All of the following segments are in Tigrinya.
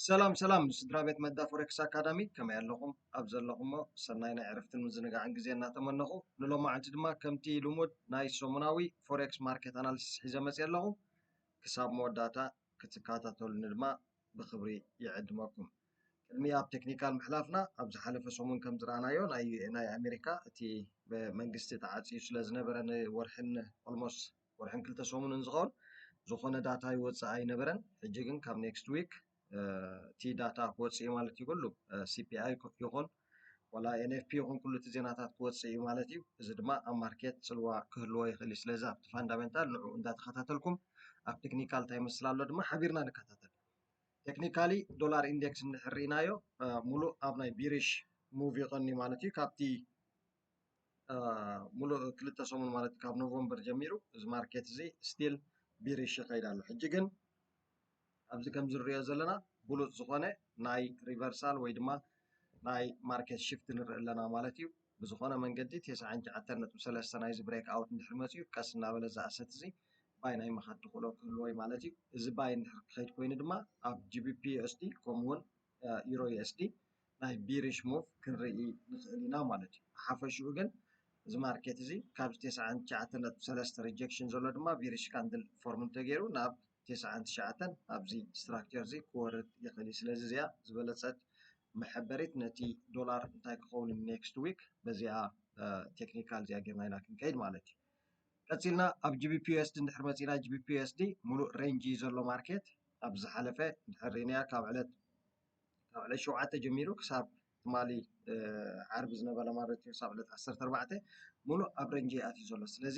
ሰላም ሰላም ስድራ ቤት መዳ ፎሬክስ ኣካዳሚ፣ ከመይ ኣለኹም? ኣብ ዘለኹሞ ሰናይ ናይ ዕረፍትን ምዝንጋዕን ግዜ እናተመነኹ፣ ንሎማዓንቲ ድማ ከምቲ ልሙድ ናይ ሰሙናዊ ፎሬክስ ማርኬት ኣናሊሲስ ሒዘ መፅየ ኣለኹ። ክሳብ መወዳእታ ክትከታተሉኒ ድማ ብኽብሪ ይዕድመኩም። ቅድሚ ኣብ ቴክኒካል ምሕላፍና፣ ኣብ ዝሓለፈ ሰሙን ከም ዝረኣናዮ ናይ ናይ ኣሜሪካ እቲ ብመንግስቲ ተዓፅዩ ስለ ዝነበረ ንወርሕን ኦልሞስት ወርሕን ክልተ ሰሙንን ዝኸውን ዝኾነ ዳታ ይወፅእ ኣይነበረን። ሕጂ ግን ካብ ኔክስት ዊክ እቲ ዳታ ክወፅእ እዩ ማለት እዩ። ኩሉ ሲፒኣይ ይኹን ዋላ ኤንኤፍፒ ይኹን ኩሉ እቲ ዜናታት ክወፅእ እዩ ማለት እዩ። እዚ ድማ ኣብ ማርኬት ፅልዋ ክህልዎ ይኽእል እዩ። ስለዚ ኣብቲ ፋንዳሜንታል ንዕኡ እንዳተኸታተልኩም ኣብ ቴክኒካል እንታይ ይመስል ኣሎ ድማ ሓቢርና ንከታተል። ቴክኒካሊ ዶላር ኢንዴክስ እንድሕር ርኢናዮ ሙሉእ ኣብ ናይ ቢሪሽ ሙቭ ይቐኒ ማለት እዩ። ካብቲ ሙሉእ ክልተ ሰሙን ማለት ካብ ኖቨምበር ጀሚሩ እዚ ማርኬት እዚ ስቲል ቢሪሽ ይኸይድ ኣሎ። ሕጂ ግን ኣብዚ ከም ዝርዮ ዘለና ብሉፅ ዝኾነ ናይ ሪቨርሳል ወይ ድማ ናይ ማርኬት ሽፍት ንርኢ ኣለና ማለት እዩ። ብዝኾነ መንገዲ ተስዓን ትሽዓተን ነጥቢ ሰለስተ ናይዚ ብሬክ ኣውት እንድሕር መፅዩ ቀስ እናበለ እዚ ኣሰት እዚ ባይ ናይ ምኻድ ተኽእሎ ክህልዎ እዩ ማለት እዩ። እዚ ባይ እንድሕር ክኸይድ ኮይኑ ድማ ኣብ ጂቢፒ ዩኤስዲ ከምኡ እውን ዩሮ ዩኤስዲ ናይ ቢሪሽ ሙቭ ክንርኢ ንኽእል ኢና ማለት እዩ። ሓፈሽኡ ግን እዚ ማርኬት እዚ ካብ ተስዓን ትሽዓተን ነጥቢ ሰለስተ ሪጀክሽን ዘሎ ድማ ቢሪሽ ካንድል ፎርም እንተገይሩ ናብ ተስዓን ትሽዓተን ኣብዚ ስትራክቸር እዚ ክወርድ ይኽእል እዩ። ስለዚ እዚኣ ዝበለፀት መሐበሪት ነቲ ዶላር እንታይ ክኸውን ኔክስት ዊክ በዚኣ ቴክኒካል እዚኣ ጌርና ኢና ክንከይድ ማለት እዩ። ቀፂልና ኣብ ጂቢፒ ዩኤስዲ እንድሕር መፂና ጂቢፒ ዩኤስዲ ሙሉእ ሬንጅ እዩ ዘሎ ማርኬት። ኣብ ዝሓለፈ እንድሕር ርኢናያ ካብ ዕለት ካብ ዕለት ሸውዓተ ጀሚሩ ክሳብ ትማሊ ዓርቢ ዝነበረ ማለት እዩ ክሳብ ዕለት ዓሰርተ ኣርባዕተ ሙሉእ ኣብ ሬንጅ ኣትዩ ዘሎ። ስለዚ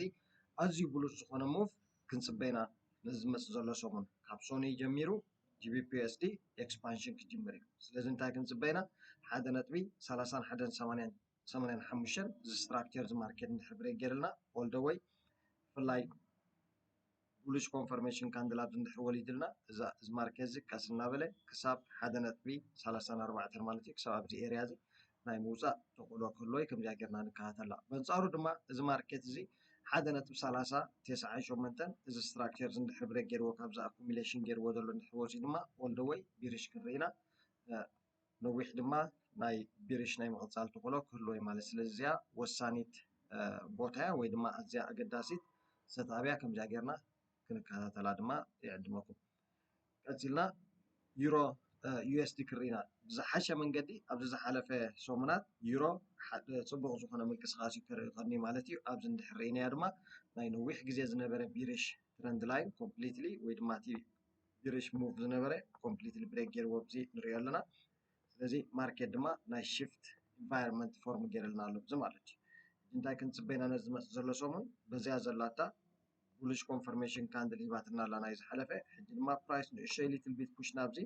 ኣዝዩ ብሉፅ ዝኾነ ሙቭ ክንፅበ ኢና ነዚ ዝመፅእ ዘሎ ሰሙን። ካብ ሶኒ ጀሚሩ ጂቢፒ ዩኤስዲ ኤክስፓንሽን ክጅምር እዩ። ስለዚ እንታይ ክንፅበ ኢና? ሓደ ነጥቢ ሰላሳን ሓደን ሰማንያን ሰማንያን ሓሙሽተን እዚ ስትራክቸር እዚ ማርኬት እንድሕር ብሬክ ገይርልና ኦል ደ ወይ ብፍላይ ቡሊሽ ኮንፈርሜሽን ካንድል ኣብዚ እንድሕር ወሊድልና እዚ ማርኬት እዚ ቀስ እናበለ ክሳብ ሓደ ነጥቢ ሰላሳን ኣርባዕተን ማለት እዩ ክሳብ ኣብዚ ኤርያ እዚ ናይ ምውፃእ ተኽእሎ ክህልዎ እዩ። ከምዚኣ ጌርና ንከታተላ። በንፃሩ ድማ እዚ ማርኬት እዚ ሓደ ነጥቢ ሰላሳ ተስዓን ሸሞንተን እዚ ስትራክቸር እዚ እንድሕር ብሬክ ገይርዎ ካብዚ ኣኩሚሌሽን ገይርዎ ዘሎ እንድሕር ወፂኡ ድማ ኦል ደ ወይ ቢሪሽ ክንርኢ ኢና። ነዊሕ ድማ ናይ ቢሪሽ ናይ ምቕፃል ተኽእሎ ክህልዎ እዩ ማለት። ስለዚ እዚኣ ወሳኒት ቦታ እያ ወይ ድማ ኣዝያ ኣገዳሲት ሰትኣብ እያ። ከምዚኣ ጌርና ክንከታተላ ድማ ይዕድመኩም። ቀፂልና ዩሮ ዩኤስዲ ክርኢና ብዝሓሸ መንገዲ ኣብዚ ዝሓለፈ ሰሙናት ዩሮ ጽቡቕ ዝኾነ ምንቅስቃስ እዩ ከርኢ ቀኒ ማለት እዩ። ኣብዚ እንድሕር ርኢናያ ድማ ናይ ነዊሕ ግዜ ዝነበረ ቢሪሽ ትረንድ ላይን ኮምፕሊትሊ ወይ ድማ እቲ ቢሪሽ ሙቭ ዝነበረ ኮምፕሊትሊ ብሬክ ገይርዎ ኣብዚ ንሪኦ ኣለና። ስለዚ ማርኬት ድማ ናይ ሽፍት ኢንቫይሮንመንት ፎርም ገይረልና ኣሎ እዚ ማለት እዩ። እንታይ ክንፅበ ኢና ነዚ ዝመፅእ ዘሎ ሰሙን? በዚያ ዘላታ ቡሊሽ ኮንፈርሜሽን ካንድል ሂባትና ኣላ ናይ ዝሓለፈ። ሕጂ ድማ ፕራይስ ንእሸይ ሊትል ቢት ፑሽ ናብዚ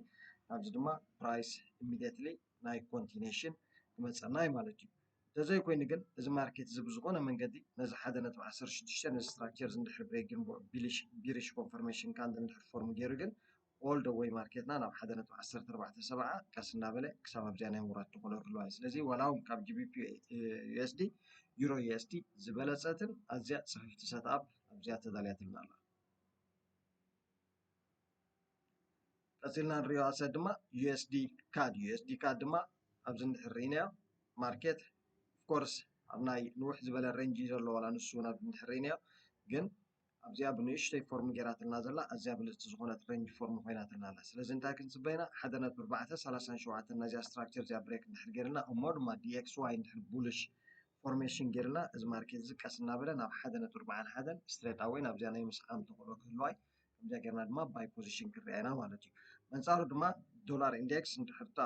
ናብዚ ድማ ፕራይስ ኢሚዲየትሊ ናይ ኮንቲኔሽን ክመፀና እዩ ማለት እዩ። እንተዘይኮይኑ ግን እዚ ማርኬት እዚ ብዝኾነ መንገዲ ነዚ ሓደ ነጥቢ ዓሰርተ ሽዱሽተ ነዚ ስትራክቸር እዚ እንድሕር ብሬክ ግን ቢሪሽ ኮንፈርሜሽን ካንድል እንድሕር ፎርም ገይሩ ግን ኦል ደ ወይ ማርኬትና ናብ ሓደ ነጥቢ ዓሰርተ ኣርባዕተ ሰብዓ ቀስ እናበለ ክሳብ ኣብዚኣ ናይ ምውራድ ተኽእሎ ክህልዋ እዩ። ስለዚ ዋላ እውን ካብ ጂቢፒ ዩኤስዲ ዩሮ ዩኤስዲ ዝበለፀትን ኣዝያ ፅፍፍቲ ሰትኣፕ ኣብዚኣ ተዳልያትልና ኣላ። ቀፂልና ንሪኦ ኣሰት ድማ ዩኤስዲ ካድ ዩኤስዲ ካድ ድማ ኣብዚ እንድሕር ርኢናዮ ማርኬት ኦፍኮርስ ኣብ ናይ ንውሕ ዝበለ ሬንጅ እዩ ዘሎ ዋላ ንሱ ናብ እንድሕር ርኢናዮ ግን ኣብዚኣ ብንእሽተይ ፎርም ገይራትልና ዘላ ኣዝያ ብልፅቲ ዝኾነት ሬንጅ ፎርም ኮይናትልና ኣላ። ስለዚ እንታይ ክንፅበ ኢና? ሓደ ነጥቢ ኣርባዕተ ሰላሳን ሸውዓተን ናዚኣ ስትራክቸር እዚኣ ብሬክ እንድሕር ገይርልና እሞ ድማ ዲኤክስዋይ እንድሕር ቡልሽ ፎርሜሽን ገይርልና እዚ ማርኬት እዚ ቀስ እናበለ ናብ ሓደ ነጥቢ ኣርባዓን ሓደን ስትሬት ኣወይ ናብዚኣ ናይ ምስዓም ተኽእሎ ክህልዋይ ከምዚኣ ገይርና ድማ ባይ ፖዚሽን ክንሪኣ ኢና ማለት እዩ። መንፃሩ ድማ ዶላር ኢንዴክስ እንድሕርታ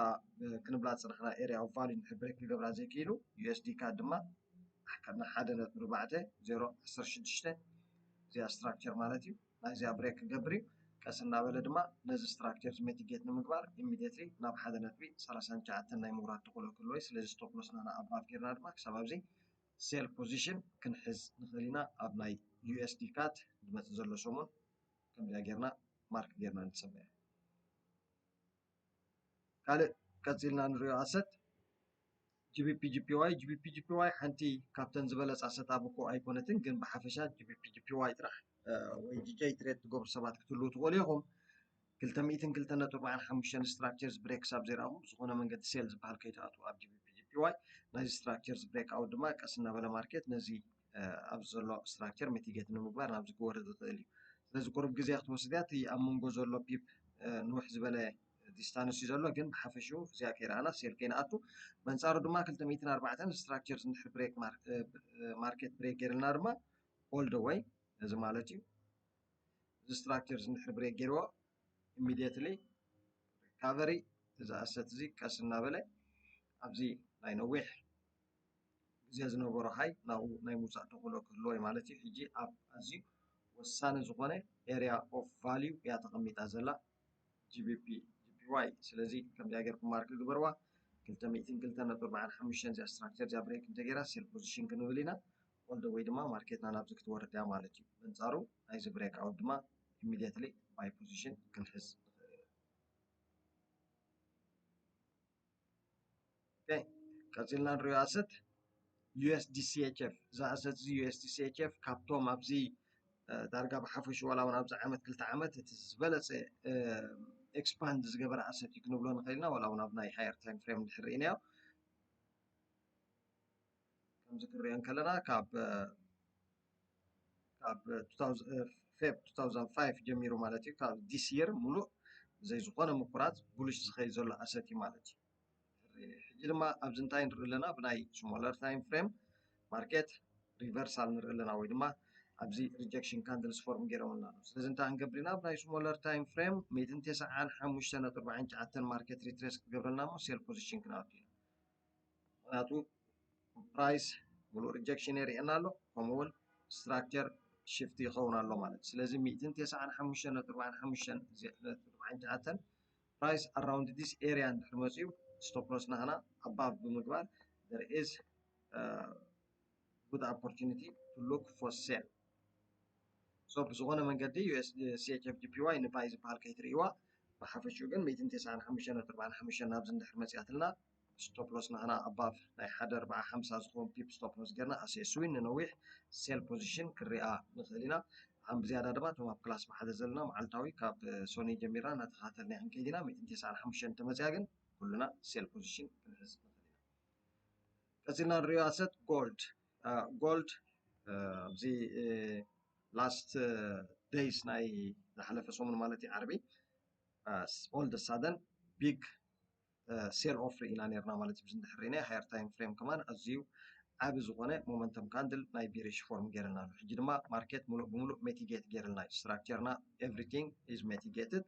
ክንብላ ዝፅናሕና ኤሪያ ኦፍ ቫሉ እንድሕር ብሬክ ክገብራ ዘይክኢሉ ዩኤስዲ ካድ ድማ ሓደ ነጥቢ ኣርባዕተ ዜሮ ዓሰርተ ሽዱሽተ እዚኣ ስትራክቸር ማለት እዩ። ናይዚኣ ብሬክ ክገብር እዩ። ቀስ እናበለ ድማ ነዚ ስትራክቸር ሚቲጌት ንምግባር ኢሚዲየትሊ ናብ ሓደ ነጥቢ ሰላሳን ትሽዓተን ናይ ምውራድ ተኽእሎ ክህልዎ እዩ። ስለዚ ስቶፕ ሎስና ንኣባቭ ጌርና ድማ ክሳብ ኣብዚ ሴል ፖዚሽን ክንሕዝ ንኽእል ኢና። ኣብ ናይ ዩኤስዲ ካድ ዝመፅእ ዘሎ ሰሙን ከምዚኣ ጌርና ማርክ ጌርና ንፀበያ። ካልእ ቀፂልና ንሪኦ ኣሰት ጂቢፒ ጂፒዋይ። ጂቢፒ ጂፒዋይ ሓንቲ ካብተን ዝበለፃ ሰትኣፕ እኮ ኣይኮነትን፣ ግን ብሓፈሻ ጂቢፒ ጂፒዋይ ጥራሕ ወይ ጂጀይ ትሬድ ትገብሩ ሰባት ክትህልዉ ትኽእሉ ኢኹም። ክልተ ሚእትን ክልተ ነጥቢ ኣርባዓን ሓሙሽተን structures break ክሳብ ዘይረኣኹ ብዝኾነ መንገዲ sell ዝበሃል ከይትኣትዉ ኣብ GBP JPY። ናይዚ structures break out ድማ ቀስ እናበለ ማርኬት ነዚ ኣብ ዘሎ structure mitigate ንምግባር ናብዚ ክወርድ ዝኽእል እዩ። ስለዚ ቁሩብ ግዜ ክትወስድ እያ። እቲ ኣብ መንጎ ዘሎ pip ንውሕ ዝበለ distance እዩ ዘሎ፣ ግን ብሓፈሽኡ እዚኣ ከይረኣና sell ከይንኣቱ። በንጻሩ ድማ ክልተ ሚእትን ኣርባዕተን structures እንድሕር break market break ገይርልና ድማ all the way እዚ ማለት እዩ። እዚ structures እንድሕር break ገይርዎ immediately recovery እዚ asset እዚ ቀስ እናበለ ኣብዚ ናይ ነዊሕ ግዜ ዝነበሮ high ናብኡ ናይ ምውፃእ ተኽእሎ ክህልዎ እዩ ማለት እዩ። ሕጂ ኣብ ኣዝዩ ወሳኒ ዝኾነ area of value እያ ተቐሚጣ ዘላ GBP JPY። ስለዚ ከምዚኣ ጌርኩም mark ግበርዋ። ክልተ ሚእትን ክልተ ነጥቢ ኣርባዓን ሓሙሽተን እዚኣ structure እዚኣ break እንተገይራ sell position ክንብል ኢና። All the way ድማ ማርኬትና ናብዚ ክትወርድ እያ ማለት እዩ። በንጻሩ ናይዚ break out ድማ immediately buy position ክንሕዝ ንኽእል ኢና። ቀፂልና ንሪኦ asset USDCHF። እዚ asset እዚ USDCHF ካብቶም ኣብዚ ዳርጋ ብሓፈሽ ዋላ እውን ኣብዚ ዓመት ክልተ ዓመት እቲ ዝበለፀ expand ዝገበረ asset እዩ ክንብሎ ንኽእል ኢና። ዋላ እውን ኣብ ናይ higher time frame እንድሕር ርኢናዮ ከምዚ ክንሪኦ እንከለና ካብ ካብ Feb two thousand five ጀሚሩ ማለት እዩ፣ ካብ this year ሙሉእ ብዘይ ዝኾነ ምቁራፅ bullish ዝኸይድ ዘሎ asset እዩ ማለት እዩ። ሕጂ ድማ ኣብዚ እንታይ ንርኢ ኣለና? ብናይ smaller time frame market reversal ንርኢ ኣለና፣ ወይ ድማ ኣብዚ rejection candles form ገይሮምልና ኣለዉ። ስለዚ እንታይ ክንገብር ኢና? ብናይ smaller time frame ሚእትን ተስዓን ሓሙሽተን ነጥቢ ኣርባዓን ትሽዓተን market retrace ክገብረልና እሞ sell position ክንኣቱ ኢና። ምክንያቱ price ሙሉእ rejection የርእየና ኣሎ፣ ከምኡ እውን structure shift ይኸውን ኣሎ ማለት እዩ። ስለዚ ሚእትን ተስዓን ሓሙሽተን ነጥቢ ኣርባዓን ሓሙሽተን ነጥቢ ኣርባዓን ትሽዓተን price around this area እንድሕር መፅዩ stop loss ናህና above ብምግባር there is good opportunity to look for sell። So ብዝኾነ መንገዲ CHF JPY ን buy ዝበሃል ከይትርእይዋ፣ ብሓፈሽኡ ግን ሚእትን ተስዓን ሓሙሽተን ነጥቢ ኣርባዓን ሓሙሽተን ናብዚ እንድሕር መፂኣትልና stop loss ናህና above ናይ ሓደ ኣርብዓ ሓምሳ ዝኸውን pip stop loss ጌርና as a swing ንነዊሕ sell position ክንሪኣ ንኽእል ኢና። ዓም ብዝያዳ ድማ እቶም ኣብ class ብሓደ ዘለና መዓልታዊ ካብ ሰኑይ ጀሚርና እናተኸታተልና ክንከይድ ኢና። ሚእትን ተስዓን ሓሙሽተን እንተመፅያ ግን ኩልና sell position ክንሕዝ ንኽእል ኢና። ቀፂልና ንሪኦ asset gold። Gold ኣብዚ last days ናይ ዝሓለፈ ሰሙን ማለት እዩ ዓርቢ all the sudden big sell off ርኢና ነርና ማለት እዩ። ብዚ እንድሕር ርኢና higher time frame ከማን ኣዝዩ ዓቢ ዝኾነ momentum candle ናይ bearish form ገይርልና ኣሎ። ሕጂ ድማ ማርኬት ሙሉእ ብሙሉእ mitigate ገይርልና እዩ። Structure ና everything is mitigated።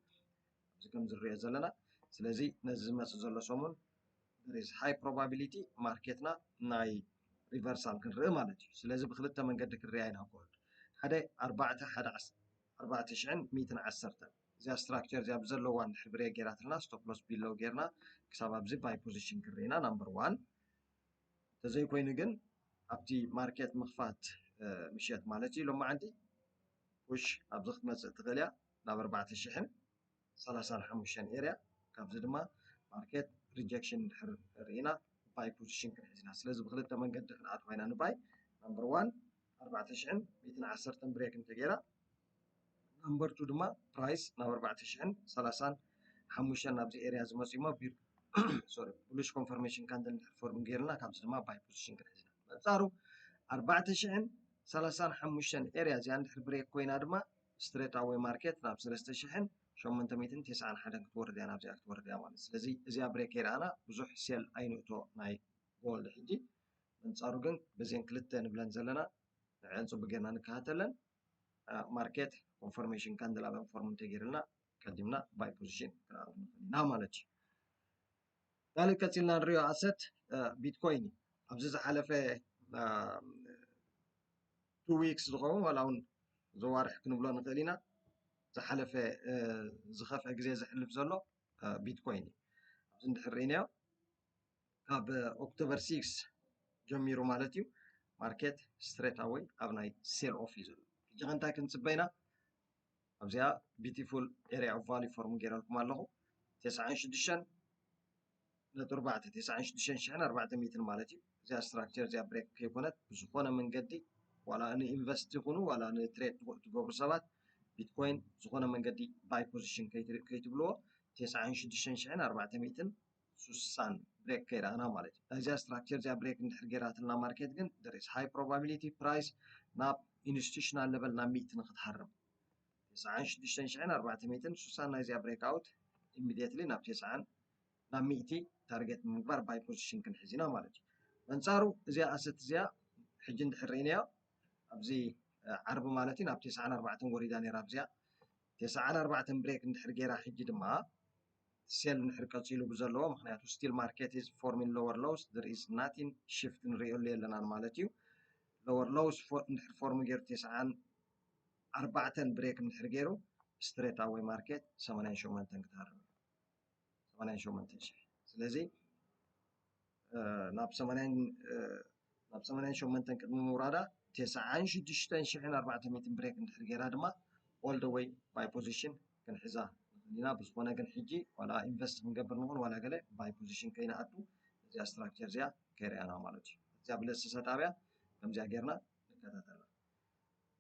ኣብዚ ከም ዝሪኦ ዘለና። ስለዚ ነዚ ዝመፅእ ዘሎ ሰሙን there is high probability ማርኬትና ናይ reversal ክንርኢ ማለት እዩ። ስለዚ ብክልተ መንገዲ ክንሪኣ ኢና gold። ሓደ ኣርባዕተ ሓደ ኣርባዕተ ሽሕን ሚእትን ዓሰርተን እዚኣ structure እዚኣ ብዘለዋ እንድሕር break ገይራትልና stop loss below ገይርና ክሳብ ኣብዚ buy position ክንርኢ ኢና number one። ተዘይኮይኑ ግን ኣብቲ ማርኬት ምኽፋት ምሸት ማለት እዩ ሎማዓንቲ push ኣብዚ ክትመፅእ ትኽእል እያ ናብ ኣርባዕተ ሽሕን ሰላሳን ሓሙሽተን area። ካብዚ ድማ ማርኬት rejection እንድሕር ርኢና buy position ክንሕዝ ኢና። ስለዚ ብክልተ መንገዲ ክንኣትዋ ኢና ን buy። Number one ኣርባዕተ ሽሕን ሚእትን ዓሰርተን break እንተገይራ፣ number two ድማ price ናብ ኣርባዕተ ሽሕን ሰላሳን ሓሙሽተን ናብዚ area ዝመፅእ እሞ sorry bullish confirmation candle እንድሕር form ገይርና ካብዚ ድማ buy position ክንሕዝ ኢና። በንፃሩ ኣርባዕተ ሽሕን ሰላሳን ሓሙሽተን area እዚኣ እንድሕር break ኮይና ድማ straight away ማርኬት ናብ ሰለስተ ሽሕን ሸሞንተ ሚእትን ተስዓን ሓደን ክትወርድ እያ፣ ናብዚኣ ክትወርድ እያ ማለት። ስለዚ እዚኣ break ከይረኣና ብዙሕ sell ኣይንእቶ ናይ gold። ሕጂ በንፃሩ ግን በዘን ክልተ ንብለን ዘለና ንዕን ፅቡቅ ጌርና ንከታተለን። ማርኬት confirmation candle ኣብን form እንተገይርልና ቀዲምና buy position ክንኣቱ ንኽእል ኢና ማለት እዩ። ካልእ ቀፂልና ንሪኦ asset ቢትኮይን እዩ። ኣብዚ ዝሓለፈ two weeks ዝኸውን ዋላ እውን ዘዋርሕ ክንብሎ ንኽእል ኢና። ዝሓለፈ ዝኸፍአ ግዜ ዘሕልፍ ዘሎ ቢትኮይን እዩ። ኣብዚ እንድሕር ርኢናዮ ካብ ኦክቶበር ሲክስ ጀሚሩ ማለት እዩ ማርኬት straight away ኣብ ናይ sell off እዩ ዘሎ። ሕጂ ከ እንታይ ክንፅበ ኢና? ኣብዚኣ beautiful area of value form ገይረልኩም ኣለኹ። ተስዓን ሽዱሽተን ነጥቢ ኣርባዕተ፣ ተስዓን ሽዱሽተን ሽሕን ኣርባዕተ ሚእትን ማለት እዩ። እዚኣ structure እዚኣ break ከይኮነት ብዝኾነ መንገዲ ዋላ ን invest ይኹኑ ዋላ ን trade ትገብሩ ሰባት ቢትኮይን ዝኾነ መንገዲ buy position ከይትብልዎ። ተስዓን ሽዱሽተን ሽሕን ኣርባዕተ ሚእትን ስሳን break ከይረኣና ማለት እዩ። ናይዚኣ structure እዚኣ break እንድሕር ገይራትልና market ግን there is high probability price ናብ institutional level ናብ ሚእቲ ንክትሃርም። ተስዓን ሽዱሽተን ሽሕን ኣርባዕተ ሚእትን ስሳን ናይዚኣ break out immediately ናብ ተስዓን ናብ ሚእቲ target ብምግባር buy position ክንሕዝ ኢና ማለት እዩ። ኣንጻሩ እዚኣ asset እዚኣ ሕጂ እንድሕር ርኢናዮ ኣብዚ ዓርቢ ማለት እዩ ናብ ተስዓን ኣርባዕተን ወሪዳ ነይራ ኣብዚኣ ተስዓን ኣርባዕተን break እንድሕር ገይራ ሕጂ ድማ sell እንድሕር ቀጺሉ ብዘለዎ ምክንያቱ still market is forming lower lows there is nothing shift ንሪእሉ የለናን ማለት እዩ። Lower lows እንድሕር form ገይሩ ተስዓን ኣርባዕተን break እንድሕር ገይሩ straight away market ሰማንያን ሸሞንተን ክትሃርም ሰማንያን ሸሞንተን ሽሕ ስለዚ ናብ ሰማንያን ናብ ሰማንያን ሸሞንተን ቅድሚ ምውራዳ ተስዓን ሽዱሽተን ሽሕን ኣርባዕተ ሚእትን break እንድሕር ገይራ ድማ all the way buy position ክንሕዛ ንኽእል ኢና። ብዝኾነ ግን ሕጂ ዋላ invest ክንገብር ንኹን ዋላ ገለ buy position ከይንኣቱ እዚኣ structure እዚኣ ከይርኣና ማለት እዩ። እዚኣ ብለሲ ሰጣብያ ከምዚኣ ጌርና ንከታተላ።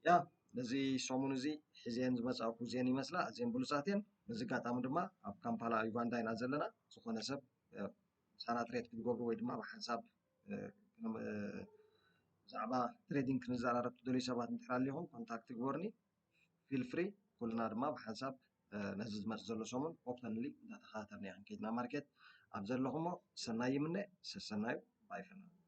ያ ነዚ ሰሙን እዚ ሕዝየን ዝመፃእኩ እዚአን ይመስላ፣ እዚአን ብሉፃት እየን። በዚ ኣጋጣሚ ድማ ኣብ ካምፓላ ዩጋንዳ ኢና ዘለና። ዝኾነ ሰብ ምሳና trade ክትገብሩ ወይ ድማ ብሓንሳብ ብዛዕባ trading ክንዘራረብ ትደልዩ ሰባት እንድሕር ኣሊኹም contact ግበሩኒ። Feel free። ኩልና ድማ ብሓንሳብ ነዚ ዝመፅእ ዘሎ ሰሙን openly እንዳተኸታተልና ኢና ክንከይድ ናብ market ኣብ ዘለኹሞ ሰናይ ይምነ። ሰሰናዩ bye for now።